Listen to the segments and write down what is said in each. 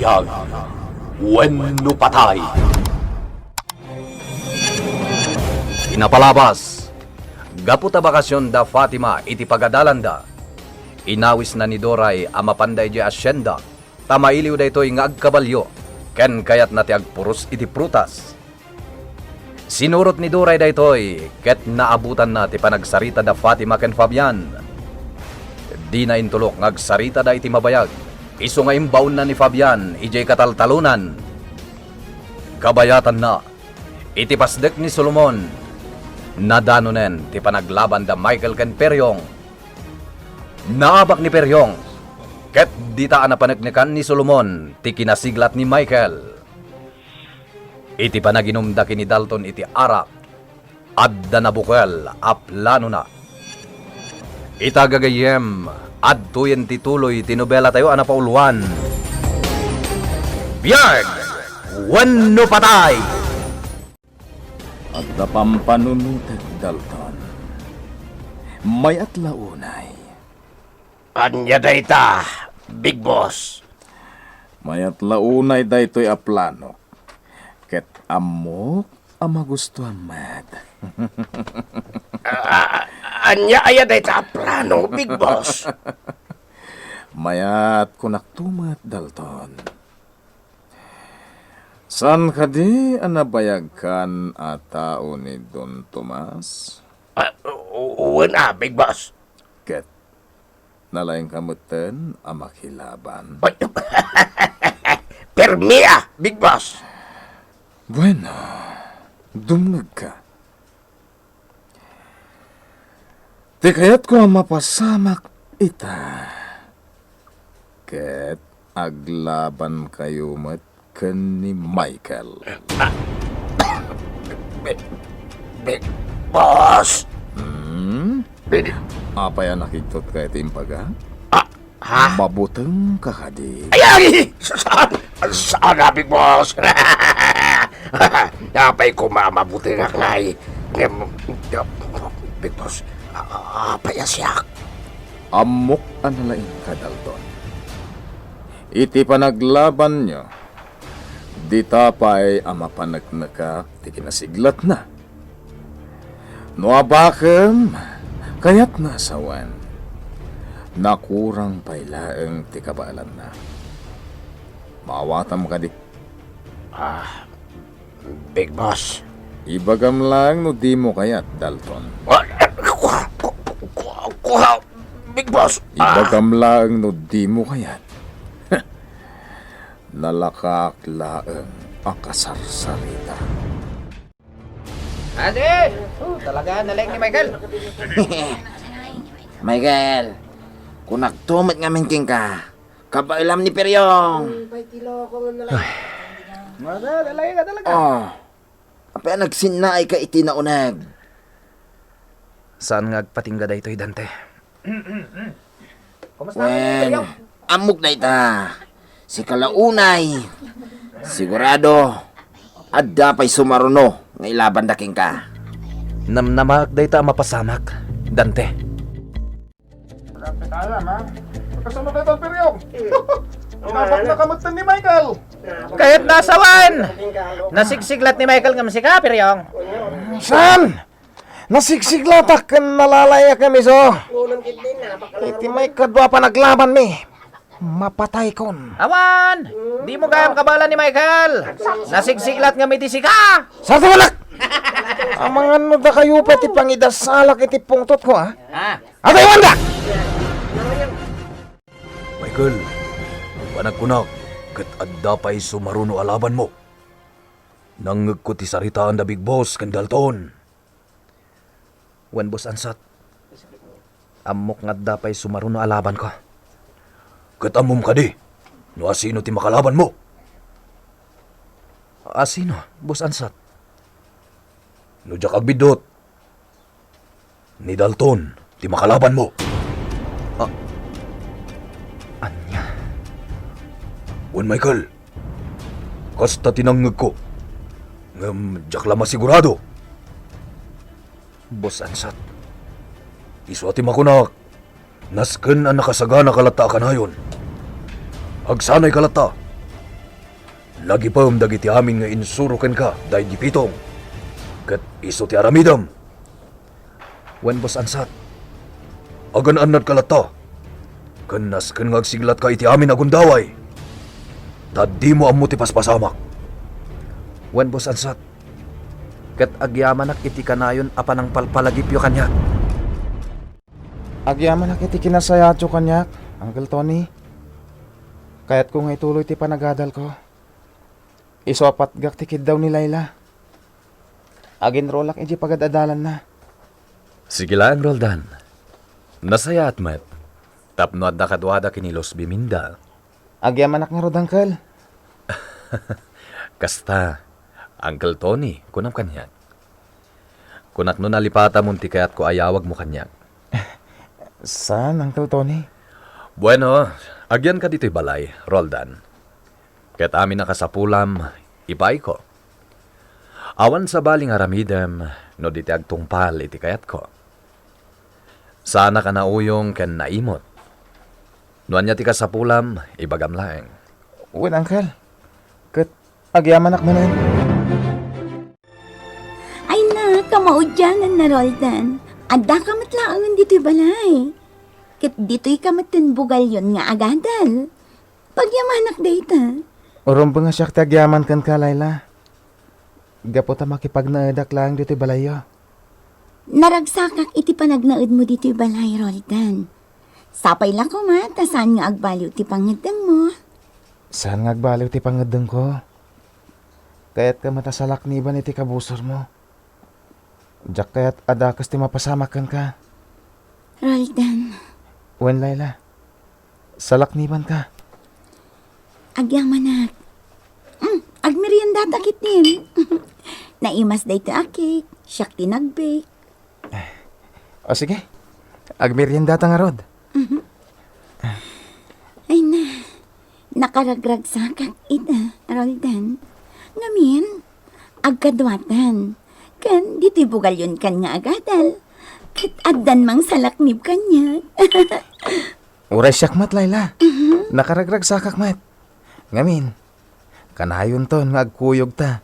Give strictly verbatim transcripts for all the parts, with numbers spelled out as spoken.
Biyag wenno patay. Pinapalabas. Gapu ta bakasion da Fatima iti pagadalanda, inawisna ni Doray a mapanda idiay asienda, ta mailiw daytoy nga agkabalio, ken kayatna ti agpuros iti prutas. Sinurot ni Doray daytoy ket naabutanna ti panagsarita da Fatima ken Fabian. Dina intulok nga agsarita da iti mabayag, isu nga imbaonna ni Fabian idiay kataltalonan. Kabayatanna, iti pasdek ni Solomon, nadanonen ti panaglaban da Michael ken Periong. Naabak ni Periong, ket dita a napaneknekan ni Solomon ti kinasiglat ni Michael. Iti panaginumda ken ni Dalton iti arak, adda nabukel a planona. Ita gagayyem, adtoyen ti tuloy ti nobelatayo a napauluan, Biyag wenno Patay! Adda pampanunotek, Dalton. Mayat la unay. Ania dayta, Big Boss? Mayat la unay daytoy a planok. Ket ammok a magustuam met. A-, a-, ania aya dayta a plano, Big Boss? Mayat kunakto met, Dalton. Saan kadi a nabayagkan a tao ni Don Tomas? Ah, u-, u-, wen a, Big Boss. Ket nalaingka metten a makilaban? Ay, permi a, Big Boss. Bueno, dumngegka. Ti kayatko a mapasamak ita, ket aglabankayo met ken ni Michael. Ah. Big, Big Boss! Hmm? Big Apay a nakigtotka iti impaga? Ah, ha? Mabutengka kadi? Ay, ay! Saan? Saan a, Big Boss? Apay koma a mabutengak ngay? Ngem, Big Boss, a-, a-, apay a siak? Ammok a nalaingka, Dalton. Iti panaglabanyo, dita pay a mapaneknekak ti kinasiglatna. No abakem, kayatna a sawen, nakurang pay laeng ti kabaelanna. Maawatam kadi? Ah, Big Boss. Ibagam laeng no dimo kayat, Dalton. Ah, kua, kua, kua, kua, Big Boss. Ah. Ibagam laeng no dimo kayat. Nalakaak laeng a kasarsarita. Adi! Oh, talaga, nalaing ni Michael. Michael, kunakto met ngamin kenka, kabaelam ni Periong. Ay. Talaga, talaga. Oh. Apay a nagsinnaayka iti nauneg? Saan nga agpatingga daytoy, Dante? Kumusta, Wen, Mario? Ammok dayta. Sika la unay. Sigurado, adda pay sumaruno nga ilabanda kenka. Namnamaak dayta a mapasamak, Dante. Grabe ka alam, ha? Pagkasunog na ito, Periong. Inabak na kamutan ni Michael. Kayat nasawan! Nasigsiglat ni Michael ngem sika, Periong. Saan? Nasigsiglatak ken nalalayak kami so. Iti may kadua panaglaban mi, mapataykon. Awan! Di mo gayam kabala ni Michael. Nasigsiglat ngem iti sika. Sarta malak! Amangan no dakayo pay ti pangidasalak iti pungtot ko, ha? Ah. Atay wanda! Michael, panagkunak, ket adda pay sumaruno a labanmo. Nangngegko ti saritaan da Big Boss ken Dalton. Wen, Boss Ansat. Ammok nga adda pay sumaruno a labanko. Ket ammom kadi no asino ti makalabanmo? Asino, Boss Ansat? No diak agbiddut, ni Dalton ti makalabanmo. Ah, ania? Wen, Michael, kasta ti nangngegko. Ngem diak la masigurado. Boss Ansat. Isu a ti makunak, nasken a nakasaganaka latta a kanayon. Agsanayka latta. Lagipem dagiti amin nga insuro kenka daydi pitong, ket isu ti aramidem. Wen, Boss Ansat. Agan-annadka latta, ken nasken nga agsiglatka iti amin a gundaway, ta dimo ammo ti paspasamak. Wen, Boss Ansat. Ket agyamanak iti kanayon a panangpalpalagipyo kaniak. Agyamanak iti kinasayaatyo kaniak, Uncle Tony. Kayatko nga ituloy ti panagadalko. Isu a patgak ti kiddaw ni Laila. Aginrolak idiay pagad-adalanna. Sige laeng, Roldan. Nasayaat met. Tapno adda kaduada ken ni Luzviminda. Agyamanak ngarud, Uncle. Kasta, Uncle Tony, kunam kaniak. Kunak no nalipatamon ti kayatko a yawagmo kaniak. Saan, Uncle Tony? Bueno, agyanka ditoy balay, Roldan. Ket amin a kasapulam, ipaayko. Awan sabali nga aramidem no di ti agtungpal iti kayatko. Saanak a nauyong ken naimut. No ania ti kasapulam, ibagam laeng. Wen, Uncle. Ket agyamanak manen. Ay na, kamaudiananna, Roldan. Addaka met laengen ditoy balay. Ket ditoyka met ti bugalyon nga agadal. Pagyamanak dayta. Urumbeng a siak ti agyaman kenka, Laila. Gapu ta makipagnaedak laeng ditoy balayyo. Naragsakak iti panagnaedmo ditoy balay, Roldan. Sapay la koma ta saan nga agbaliw ti pangngeddengmo. Saan nga agbaliw ti pangngeddengko? Kayatka met a salakniban iti kabusormo. Diak kayat a dakes ti mapasamak kenka. Roldan. Wen, Laila. Salaknibanka. Agyamanak. Mm, agmeriendata ketdin. Naimas daytoy a cake. Siak ti nag-bake. O sige. Agmeriendata ngarud. Mhm. Ay na, nakaragragsakak ita, Roldan. Ngamin, agkaduatan. Ken ditoy bugalyonkan nga agadal, ket addan mangsalaknib kaniak. Uray siak met, Laila. Mhm. Nakaragragsakak met. Ngamin, kanayonton nga agkuyogta.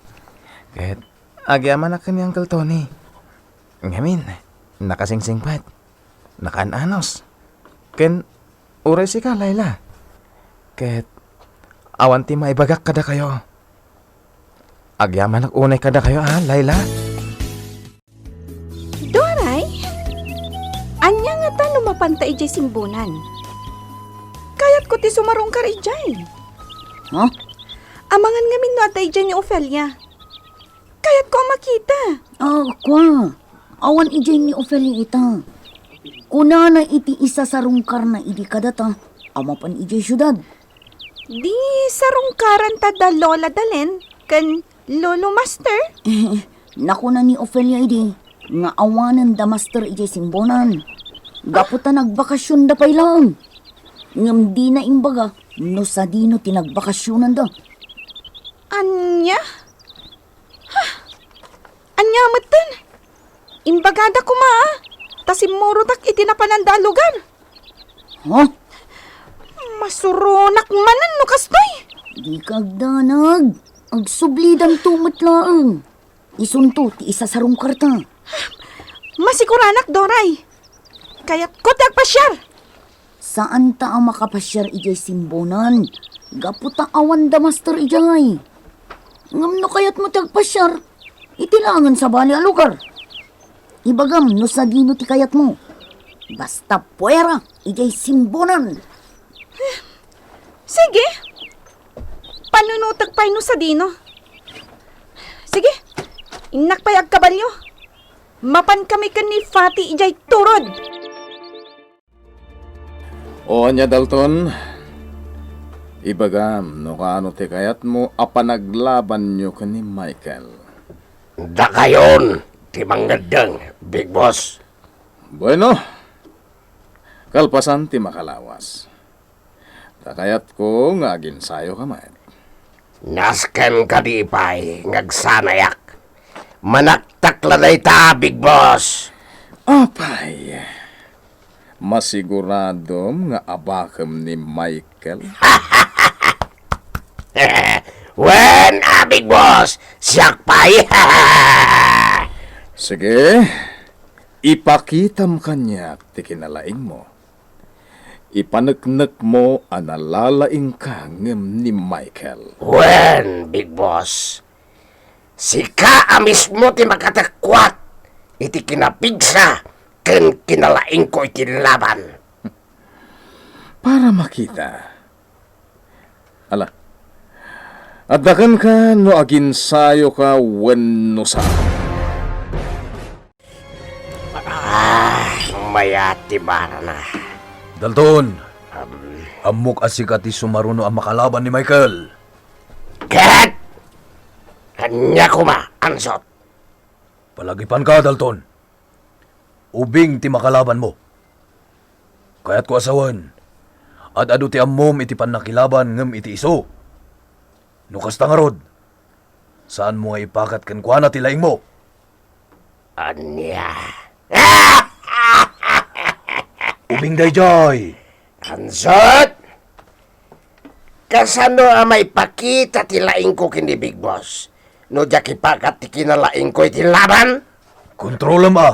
Ket agyamanak ken ni Uncle Tony. Ngamin, nakasingsingpet, nakaan-anos. Ken uray sika, Laila. Ket awan ti maibagak kadakayo. Agyamanak unay kadakayo, a, Laila? Doray, ania ngata no mapanta idiay singbonan? Kayatko ti sumarungkar idiay. Ha? Amangan ngamin no adda idiay ni Ofelia. Kayatko a makita. Ah, kua. Awan idiay ni Ofelia ita. Kunana iti isasarungkarna idi kadata a mapan idiay siudad. Di sarungkaranta da Lola Dalen ken Lolo Master? Eh, nakuna ni Ofelia idi nga awanen da Master idiay singbonan. Gapu ta nagbakasionda pay laeng. Ngem dina imbaga no sadino ti nagbakasionanda. Ania? Ha? Ania metten? Imbagada koma, a, ta simmurotak iti napananda a lugar. Ha? Masuronak manen no kastoy. Dika agdanag. Agsublidanto met laeng. Isunto ti isasarungkarta. Masiguranak, Doray. Kayatko ti agpasiar. Saanta a makapasiar idiay singbonan, gapu ta awan da Master idiay. Ngem no kayatmo ti agpasiar, iti laengen sabali a lugar. Ibagam no sadino ti kayatmo. Basta puera idiay singbonan. Sige. Panunotek pay no sadino. Sige. Innak pay agkabalio. Mapan kami ken ni Fati idiay turod. O ania, Dalton? Ibagam no kaano ti kayatmo a panaglabanyo ken ni Michael. Dakayon ti mangngeddeng, Big Boss. Bueno, kalpasan ti makalawas. Ta kayatko nga aginsayoka met. Nasken kadi pay nga agsanayak. Manaktak la dayta, Big Boss. Apay, masiguradom nga abakem ni Michael? Wen, a, Big Boss, siak pay. Sige, ipakitam kaniak ti kinalaingmo. Ipaneknekmo a nalalaingka ngem ni Michael. Wen, Big Boss, sika a mismo ti makatekkuat iti kinapigsa ken kinalaingko iti laban. Para makita. Ala, adda kenka no aginsayoka wenno saan. Ah, mayat ti barana. Dalton, Am, ammok a sika ti sumaruno a makalaban ni Michael. Ket ania koma, ansot? Palagipanka, Dalton. Ubing ti makalabanmo. Kayatko a sawen, ad-adu ti ammom iti pannakilaban ngem iti isu. No kasta ngarud, saanmo nga ipakat kenkuana ti laingmo. Ania? Ubing daydiay! Ansot? Kasano a maipakita ti laingko ken ni Big Boss no diak ipakat ti kinalaingko iti laban? Kontrolam a.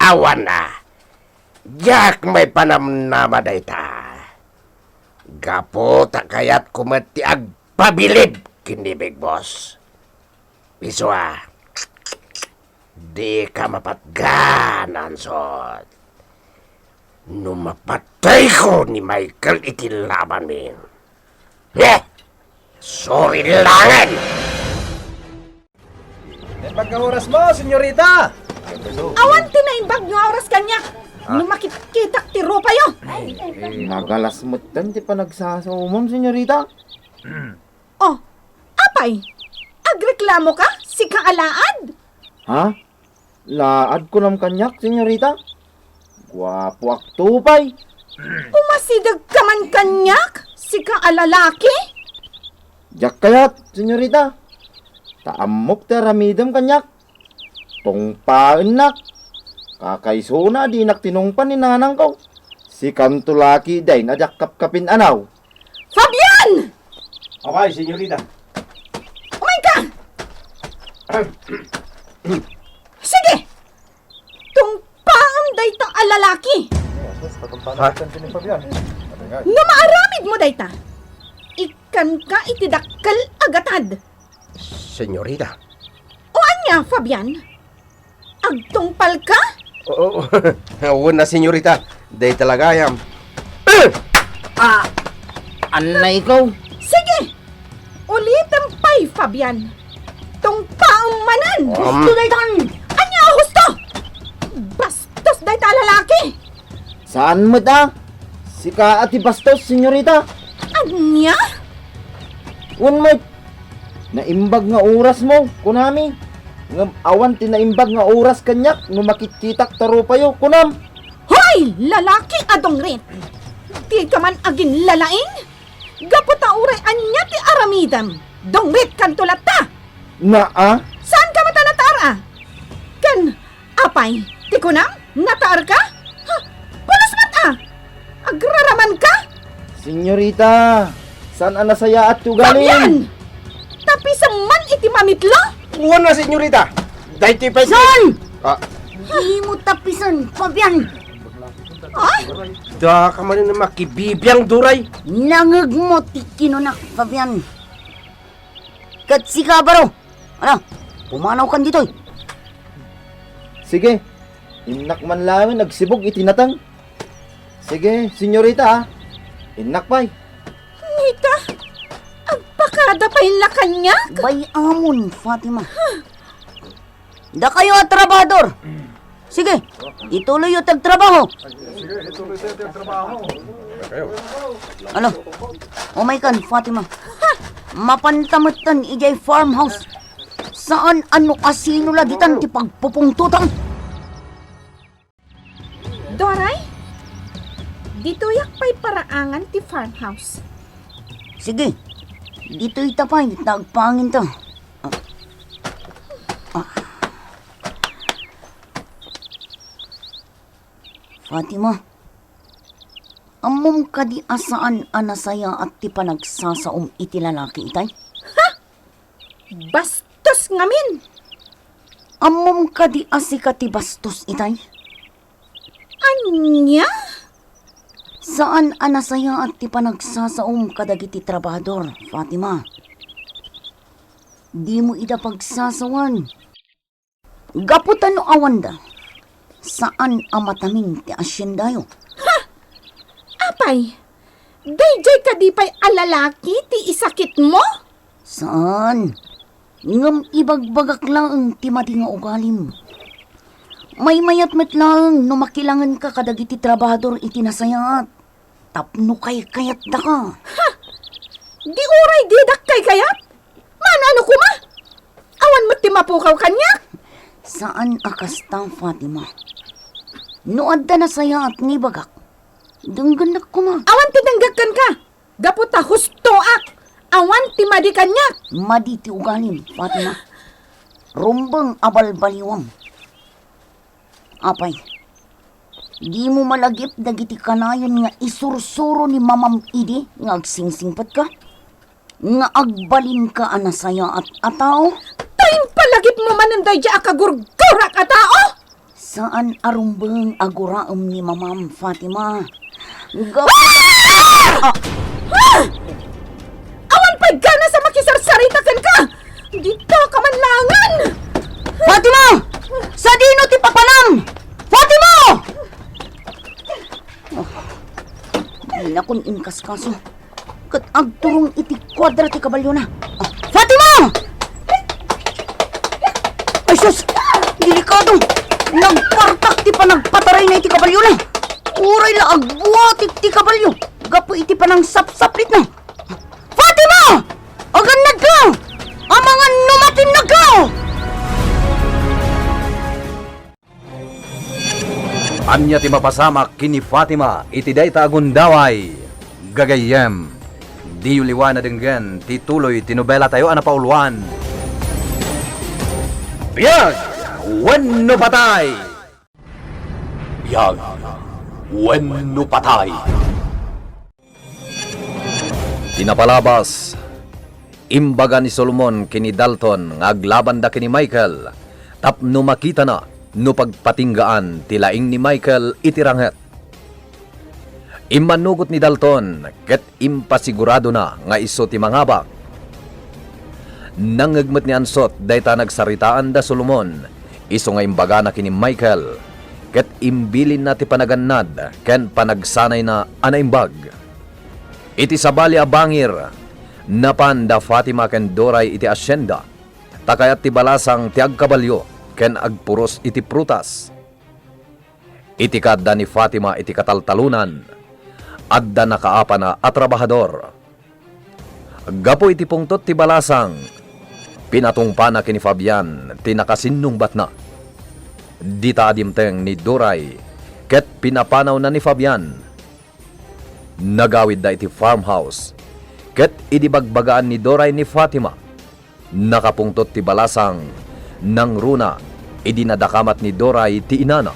Awan a. Diak maipanamnama dayta. Gapu ta kayatko met ti agpabilib ken ni Big Boss. Isu a, dika mapatgan, ansot. No mapatayko ni Michael iti labanmi. Heh! Surilangen! Naimbag nga oras mo, senyorita! Awan ti naimbag nga oras kaniak. Ah. No makitkitak ti rupayo. Nagalas metten ti panagsasaomom, senyorita. Oh, apay? Agreklamoka? Sika a laad? Ha? Laad kunam kaniak, senyorita? Guapoak to pay. Umasidegka man kaniak, sika a lalaki? Diak kayat, senyorita. Ta ammok ti aramidem kaniak. Tungpaennak. Kakaisuna a dinak tinungpa ni nanangko. Sikanto laki dayna diak kapkapin-anaw. Fabian! Apay, senyorita. Umayka! Sige! Tungpaam dayta a lalaki! Ha? No maaramidmo dayta, ikkanka iti dakkel a gatad. Senyorita. O ania, Fabian? Agtungpalka? Oo. Wen a, senyorita. Dayta la gayam. Ah! Annayko. Sige! Ulitem pay, Fabian. Tungpaem manen! Um. Husto daytan! Ania a husto? Bastos dayta a lalaki! Saan met a? Sika a ti bastos, senyorita. Ania? Wen met, naimbag nga orasmo, kunami. Ngem awan ti naimbag nga oras kaniak no makitkitak ta rupayo, kunam. Hoy, lalaki a dungrit! Dika man aginlalaing? Gapu ta uray ania ti aramidem, dungritkanto latta! Naa? Saanka met a nataar a? Ken, apay, ti kunam, nataarka? Ha, pulos met a! Agraramanka? Senyorita, saan a nasayaat ti ugalim? Fabian! Tapisem man iti mamitlo? Wen a, senyorita. Daytoy pay. Son! Ah. Dimo tapisen, Fabian! Ah? Daka manen a makibibiang, Duray. Nangegmo ti kinunak, Fabian. Ket sika, baro. Ano? Pumanawkan ditoy. Sige. Innak man laeng agsibug iti nateng. Sige, senyorita, ah. Innak pay. Nita, agpakada pay la kaniak? Bay-amon, Fatima. Dakayo a trabahador. Sige, ituloyyo ti agtrabaho. Ano? Umaykan, Fatima. Mapanta metten idiay farmhouse. Saan a no asino la ditan ti pagpupungtotan. Doray, ditoyak pay paraangan ti farmhouse. Sige, ditoy ta pay ta agpanginta. Ah. Ah. Fatima, Ammom kadi a saan a nasayaat ti panagsasaom iti lalaki itay? Ha? Bastos ngamin! Ammom kadi a sika ti bastos itay? Ania? Saan a nasayaat ti panagsasaom kadagiti trabahador, Fatima. Dimo ida pagsasawan. Gapu ta no awanda, saan a matamin ti asiendayo. Ha! Apay, daydiay kadi pay a lalaki ti isakitmo? Saan. Ngem ibagbagak laeng ti madi nga ugalim. Maymayat met laeng no makilangenka kadagiti trabahador iti nasayaat tapno kaykayatdaka. Ha! Di uray didak kaykayat? Maano koma? Awan met ti mapukaw kaniak? Saan a kasta, Fatima. No adda nasayaat nga ibagak, denggennak koma. Awan ti denggek kenka. Gapu ta hustoak, awan ti madi kaniak. Madi ti ugalim, Fatima. Rumbeng a balbaliwam. Apay, dimo malagip dagiti kanayon nga isursuro ni mamam idi nga agsingsingpetka? Nga agbalinka a nasayaat a tao? Ta impalagipmo manen daydiay a kagurgurak a tao? Saan a rumbeng a guraem ni mamam, Fatima. Gap- Ah! Ah! Ah! Awan pay ganas a makisarsarita kenka! Dita ka man langen! Fatima! Sadino ti papanam? Fatima! Oh, dinakon inkaskaso. Ket agturong iti kuadra ti kabalyona. Ah, Fatima! Ay, sus! Delikado! Nagpartak ti panagpatarayna iti kabalyona. Uray la agbuatik ti kabalyo gapu iti panangsapsaplitna. Fatima! Agannadka! Amangan no matinnagka! Ania ti mapasamak ken ni Fatima iti dayta a gundaway? Gagayyem, diyo liwan a denggen ti tuloy ti nobelatayo a napauluan. Biag wenno patay! Biag wenno patay? Ti napalabas, imbaga ni Solomon ken ni Dalton nga aglabanda ken ni Michael tapno makitana no pagpatinggaan ti laing ni Michael iti ranget. Immannugot ni Dalton ket impasiguradona nga isu ti mangabak. Nangngeg met ni Ansot dayta nagsaritaan da Solomon, isu nga imbagana ken ni Michael, ket imbilinna ti panagannad ken panagsanayna a naimbag. Iti sabali a bangir, napan da Fatima ken Doray iti asienda, ta kayat ti balasang ti agkabalio ken agpuros iti prutas. Iti kaadda ni Fatima iti kataltalonan, adda nakaapana a trabahador. Gapu iti pungtot ti balasang, pinatungpana ken ni Fabian ti nakasinnungbatna. Dita a dimteng ni Doray ket pinapanawna ni Fabian. Nagawidda iti farmhouse, ket idi bagbagaan ni Doray ni Fatima, nakapungtot ti balasang, nangruna idi nadakamat ni Doray ti inana.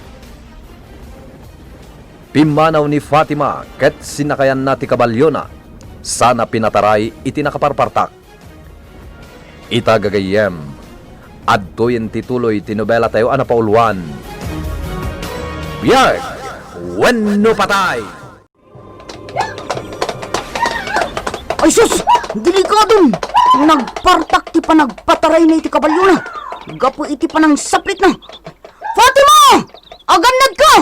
Pimmanaw ni Fatima ket sinakayanna ti kabalyona, sana pinataray iti nakaparpartak. Ita gagayyem, adtoyen ti tuloy ti nobelatayo a napauluan. Biag wenno patay! Ay sus! Delikadon! Nagpartak ti panagpatarayna iti kabalyona gapu iti panangsaplitna. Fatima! Agannadka!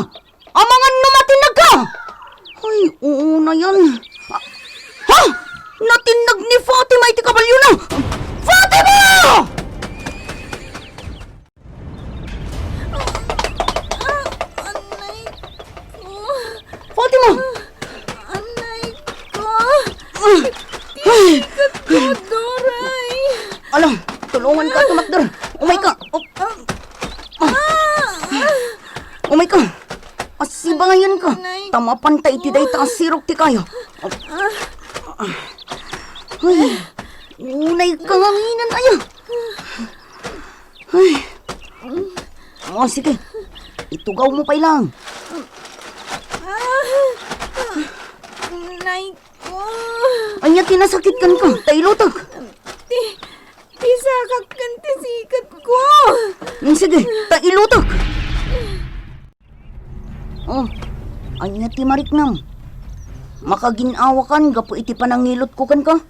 Amangan no matinnagka! Ay, unayen. Ha? Natinnag ni Fatima iti kabalyona! Fatima! Ah, anay ko. Fatima! Anay ko. Ay! Tiigat ko, Doray. Ala, tulungan ka tumakder. Umay ka. Oh. Ah! Ah! Umay ka. Asibangayan ka. Anay ko. Ta mapanta iti dayta a sirok ti kayo. Ah! Ay, unay ka nganginan, aya. Ay. O, sige. Itugawmo pay lang. Ania ti nasakit kenka, ta ilutek. Ti, ti sakak ken ti siketko. Mm, sige, ta ilutek. Oh, ania ti mariknam? Makagin-awakan gapu iti panangilutko kenka?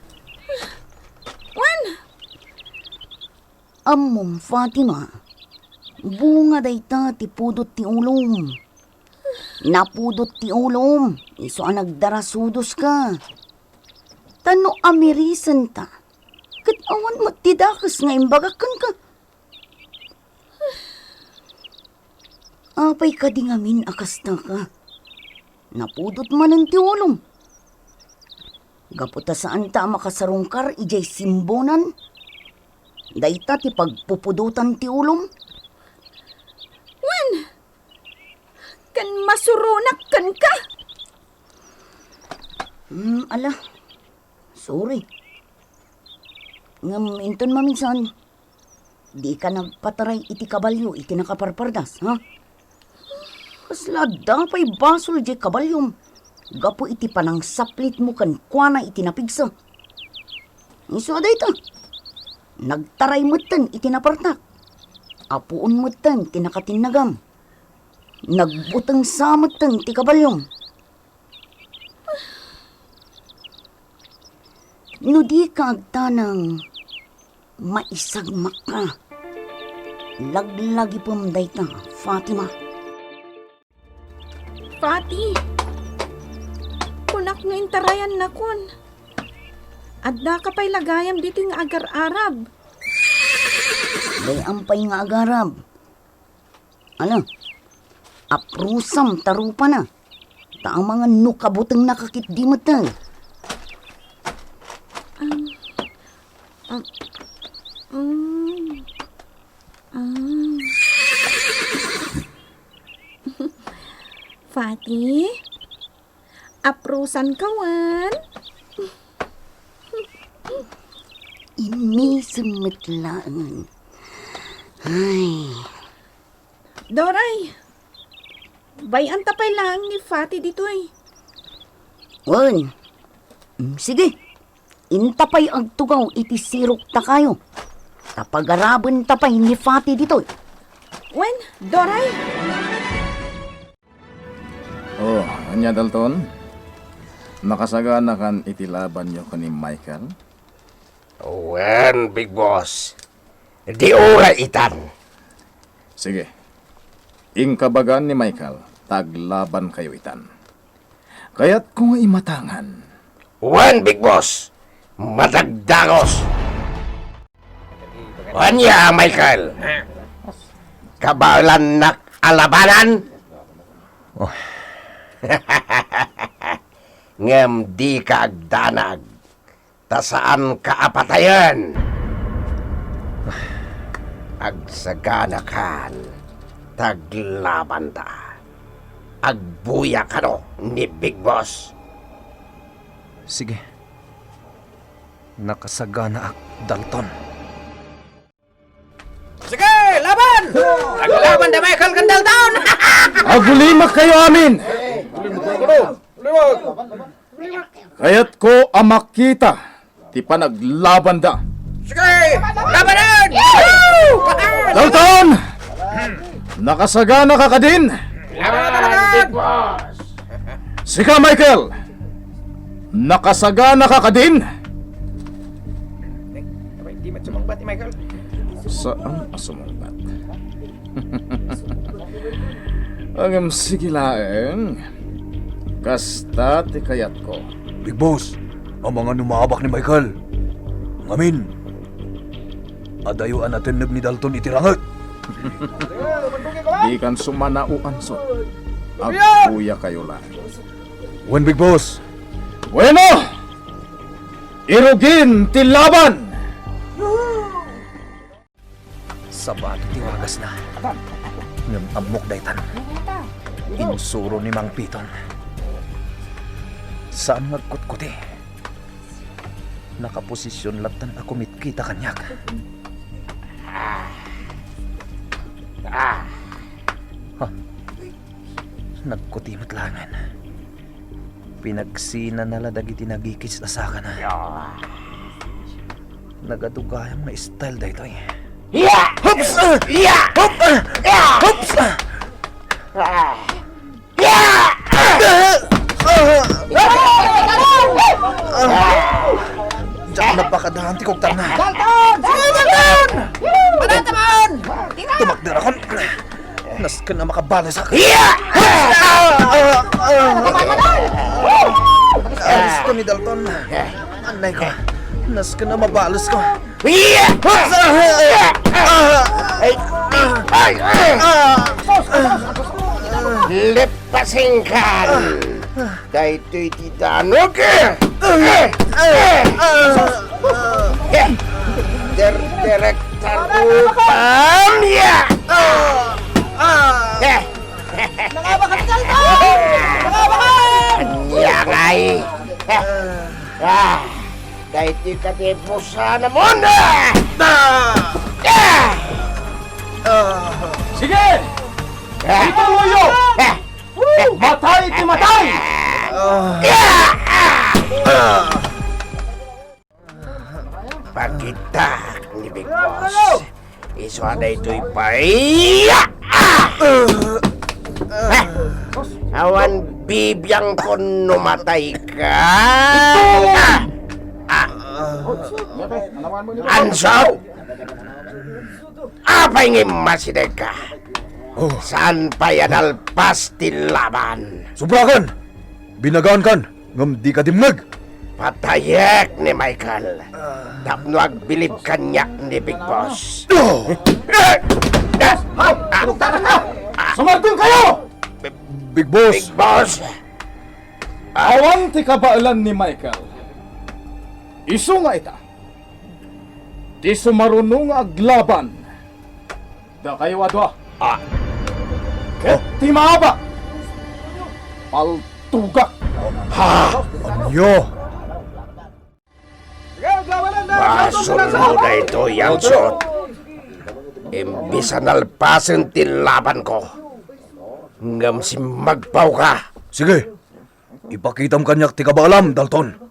Wen. Ammom, Fatima, bunga dayta ti pudot ti ulom. Napudot ti ulom, isu a nagdarasudoska. Ta no amirisenta, ket awan met ti dakes nga imbagak kenka. Apay kadi ngamin a kastaka? Napudot manen ti ulom. Gapu ta saanta a makasarungkar idiay simbonan, dayta ti pagpupudotan ti ulom. Wen, ken masuronak kenka. Hmm, ala. Sorry. Ngem inton maminsan, dika nagpataray iti kabalio iti nakaparpardas, ha? Kasla adda pay basol diay kabaliom gapu iti panangsaplitmo kenkuana iti napigsa. Isu a dayta, nagtaray metten iti napartak. Apuon metten ti nakatinnagam. Nagbuteng sa metten ti kabaliom. No dika agtaneng, maisagmakka. Laglagipem dayta, Fatima. Fati, kunak nga intarayannakon. Addaka pay la gayam ditoy nga agar-arab. Dayam pay nga agarab. Ala, aprusam ta rupana. Ta amangan no kabutengnaka ketdi metten. Ah, ah, mm, ah. Fati? Aprusanka wen? Inisem met laeng. Ay. Doray, bay-anta pay laeng ni Fati ditoy. Wen. Mm, sige. Inta pay agtugaw iti sirok ta kayo. Ta pagarabenta pay ni Fati ditoy. Wen, Doray. Oh, ania, Dalton? Nakasaganakan iti labanyo ken ni Michael? Wen, Big Boss. Di uray itan. Sige. Inka bagan ni Michael, ta aglabankayo itan. Kayatko nga imatangan. Wen, Big Boss. Madagdagos. Ania, Michael? Kabaelannak a labanan? Oh. Ngem dika agdanag, ta saanka a patayen. Agsaganakan, ta aglabanta. Agbuya kano ni Big Boss. Sige. Nakasaganaak, Dalton. Sige, laban! Aglaban da Michael ken Dalton! Agulimakkayo amin! Kayatko a makita ti panaglabanda. Sige! Labanan! Dalton! Nakasaganaka kadin? Labanan! Sika, Michael! Nakasaganaka kadin? Abay, di met sumungbat ni Michael. Saan a sumungbat? Ngem sige laeng. Kasta ti kayatko. Big Boss, amangan no maabak ni Michael. Ngamin, adayo a natenneg ni Dalton iti ranget. Dikan sumanao, Anson. Agbuyakayo laeng. Wen, Big Boss. Bueno! Irugin ti laban! Sabato ti wagasna. Ngem ammok daytan. Insuro ni Mang Piton. Saan nga agkutkuti. Nakaposisyon lattan a kumitkita kaniak. Ha? Nagkuti met laengen. Pinagsinana la dagiti nagikis a sakana. Nagadu gayam nga style daytoy. Ya! Hups! Ya! Hup! Ya! Hups! Ah! Ya! Diak napakadahan ti kugtanna. Dalton! Dalton! Dalton! Tumakderakon. Nasken a makabalos ak. Iya! Alis ko ni Dalton. Anay ko. Nasken a mabalos ko. Iya! Ay! Ay! Lepasinkan! Daytoy ti danok! Derderekta rupam ya! Nangabakan, Dalton! Nangabakan! Ania ngay? Ah, daytoy katipusan mo na! Ah! Ah! Sige! Ah! Ituloyyo! Ah! Matay ti matay! Ah! Pakitak ni Big Boss. Isu a daytoy pay. Ah! Ah! Awan bibiangkon no matay ka. Ah! Ah! Anso! Apay nga immasidegka? Oh. Saan pay a nalpas ti laban? Subrakan! Binagankan, ngem dika dimngeg. Patayek ni Michael. Tapno agbilib kaniak ni Big Boss. Oh! Ay! Tulog tayo na! Sumardeng kayo! Big Boss. Big Boss. Awan ti kabaelan ni Michael. Isu nga ita, ti sumaruno nga aglaban. Dakayo a dua. Ah. Ket ti maabak, paltugak. Ha? Ania? Basolmo daytoy, Ansot. Imbis a nalpasen ti labanko, ngem simmagpawka. Sige. Ipakitam kaniak ti kabaelam, Dalton.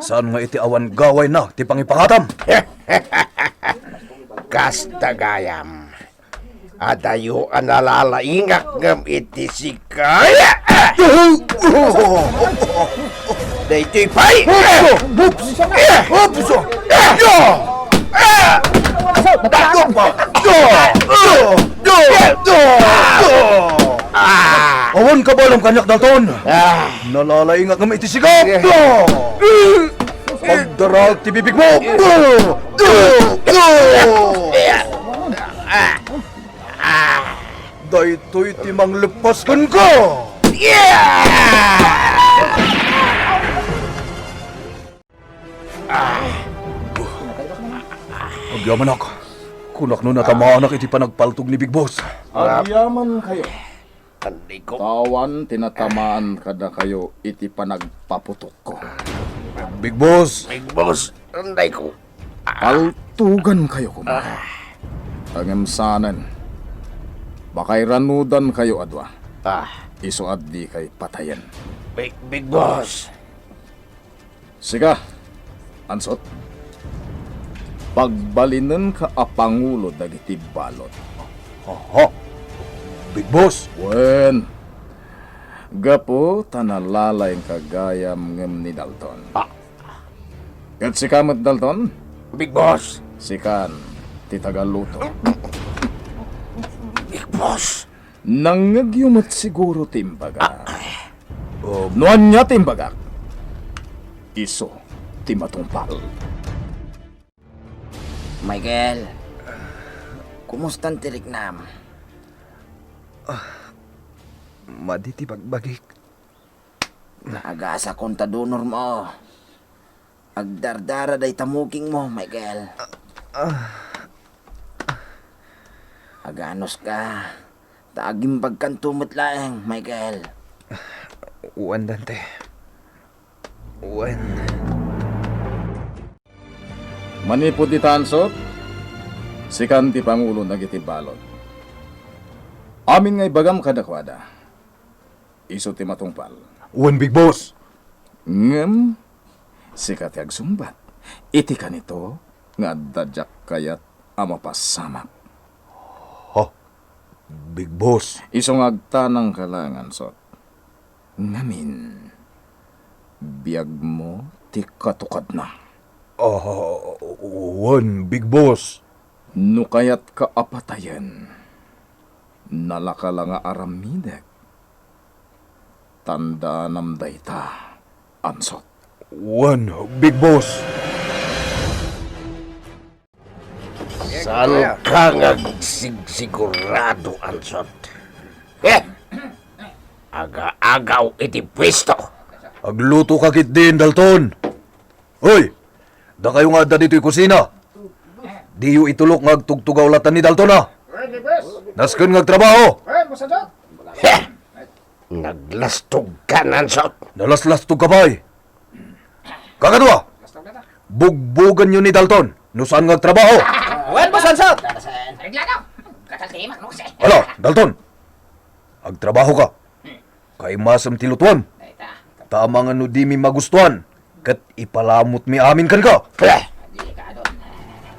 Saan nga iti awan gawayna ti pangipakatam? Kasta gayam, adayo a nalalaingak ngem iti sika. Daytoy pay! Oops! Oops! Ah! Awan kabaelam kaniak, Dalton. Ah. Nalalaingak ngem iti sika. Yeah. Pagdaraag ti bibigmo. Daytoy ti mangleppas kenka. Yeah! Ah. Agyamanak. Kunak no natamaanak iti panagpaltog ni Big Boss. Agyamankayo. Andayko. Awan ti natamaan kadakayo iti panagpaputokko. Big Boss. Big Boss, andayko. Paltugankayo koma. Ah. Ngem saanen. Pakairanudankayo a dua. Ah. Isu a dikay patayen. Big, Big Boss. Sika, Ansot, pagbalinenka a pangulo dagiti balot. Aha. Big Boss. Wen, gapu ta nalalaingka gayam ngem ni Dalton. Ah. Ket sika met, Dalton? Big Boss. Sikan ti tagaluto. Big Boss. Nangngegyo met siguro ti imbaga. Ah. No ania ti imbagak, isu ti matungpal. Michael, kumustan ti riknam? Ah, madi ti bagbagik. Naagasakon ta dunor mo. Agdardara dayta mukingmo, Michael. Ah, ah. Aganuska, ta agimbagkanto met laeng, Michael. Wen, Dante. Wen. Manipud ita, Ansot, sikan ti pangulo dagiti balot. Amin nga ibagam kadakuada, isu ti matungpal. Wen, Big Boss. Ngem, sika ti agsungbat. Iti kanito nga adda diak kayat a mapasamak. Ha? Big Boss. Isu nga agtanangka laeng, Ansot. Ngamin, biagmo ti katukadna. Ah, wen, Big Boss. No kayatka a patayen, nalaka la nga aramidek. Tandaanam dayta, Ansot. Wen, Big Boss. Saanka nga agsigsigurado, Ansot? Eh! Aga-agaw iti puesto. Aglutoka ketdin, Dalton. Hoy! Dakayo nga adda ditoy kusina. Diyo itulok nga agtugtugaw latta ni Dalton, a. Nasken nga agtrabaho. Heh! Naglastogka, Ansot. Nalaslastogka pay. Kakadua, bugboganyo ni Dalton no saan nga agtrabaho. Wen, Boss Ansot. Hala, Dalton. Agtrabahoka. Kaimasem ti lutuem. Ta amangan no dimi magustuan, ket ipalamutmi amin kenka.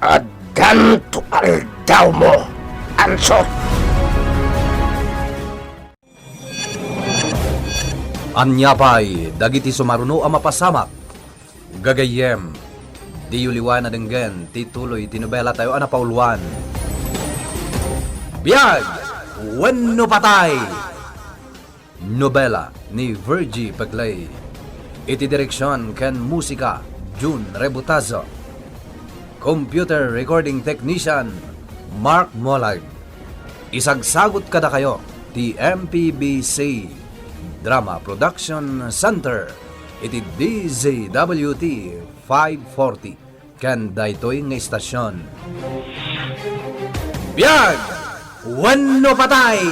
Addanto aldawmo, Ansot. Ania pay dagiti sumaruno a mapasamak? Gagayyem, diyo liwan a denggen ti tuloy ti nobelatayo a napauluan, Biag wenno Patay! Nobela ni Virgie Peclay. Iti direksion ken musika, Jun Rebutazo. Computer recording technician, Mark Molag. Isagsagut kadakayo ti M P B C Drama Production Center iti D Z W T five forty ken daytoy nga istasyon. Biag wenno patay!